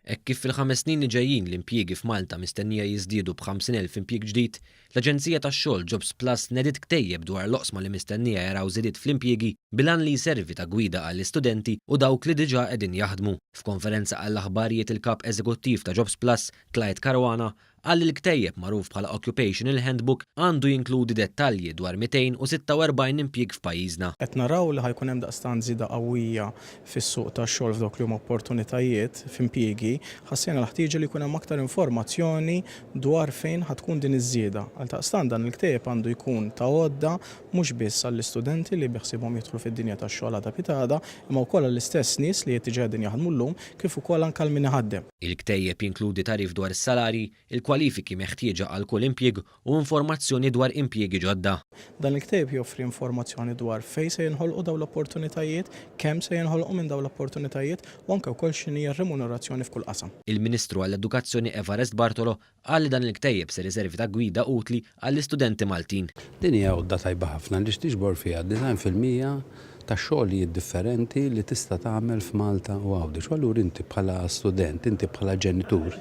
Hekk kif fil-5 snin li ġejjin l-impjiegi f'Malta mistennija jiżdiedu b'50,000 impjieg ġdid, l-Aġenzija tax-Xogħol Jobsplus nediet ktejjeb dwar l-oqsma li mistennija jaraw żidiet fl-impjiegi bil-għan li jservi ta' gwida għall-istudenti u dawk li diġà qegħdin jaħdmu. F'konferenza għall-aħbarijiet, il-Kap Eżekuttiv ta' Jobsplus, Clyde Caruana, qal li l-ktejjeb, magħruf bħala Occupational Handbook, għandu jinkludi dettalji dwar 246 impjieg f'pajjiżna. Qed naraw li ħa jkun hemm daqstant żieda qawwija fis-suq tax-xogħol f'dawk li huma opportunitajiet f'impjiegi, ħassejna l-ħtieġa li jkun hemm aktar informazzjoni dwar fejn ħa tkun din iż-żieda. Għaldaqstant dan il-ktejjeb għandu jkun ta' għodda mhux biss għall-istudenti li biħsiebhom jidħlu fid-dinja tax-xogħol għada pitgħada, imma wkoll għall-istess nies li qed diġà qegħdin jaħdmu llum, kif ukoll anke għal min iħaddem. Il-ktejjeb jinkludi tagħrif dwar is-salarji, il-kwalifiki meħtieġa għal kull impjieg u informazzjoni dwar impjiegi ġodda. Dan il-ktejjeb joffri informazzjoni dwar fejn se jinħolqu dawn l-opportunitajiet, kemm se jinħolqu minn dawn l-opportunitajiet u anke wkoll x'inhi r-remunerazzjoni f'kull qasam. Il-Ministru għall-Edukazzjoni Evarist Bartolo qal li dan il-ktejjeb ser iservi ta' gwida utli għall-istudenti Maltin. Din hija għodda tajba ħafna għaliex tiġbor fiha 90% ta' xogħlijiet differenti li tista' tagħmel f'Malta u Għawdex. U allura inti bħala student, inti bħala ġenitur,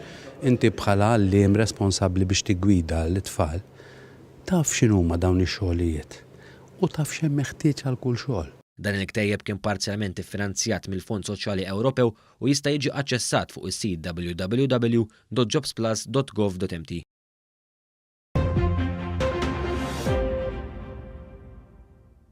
inti bħala għalliem responsabbli biex tiggwida lit-tfal, taf x'inhuma dawn ix-xogħlijiet u taf x'hemm meħtieġ għal kull xogħol. Dan il-ktejjeb kien parzjalment iffinanzjat mill-Fond Soċjali Ewropew u jista' jiġi aċċessat fuq is-sit www.jobsplus.gov.mt.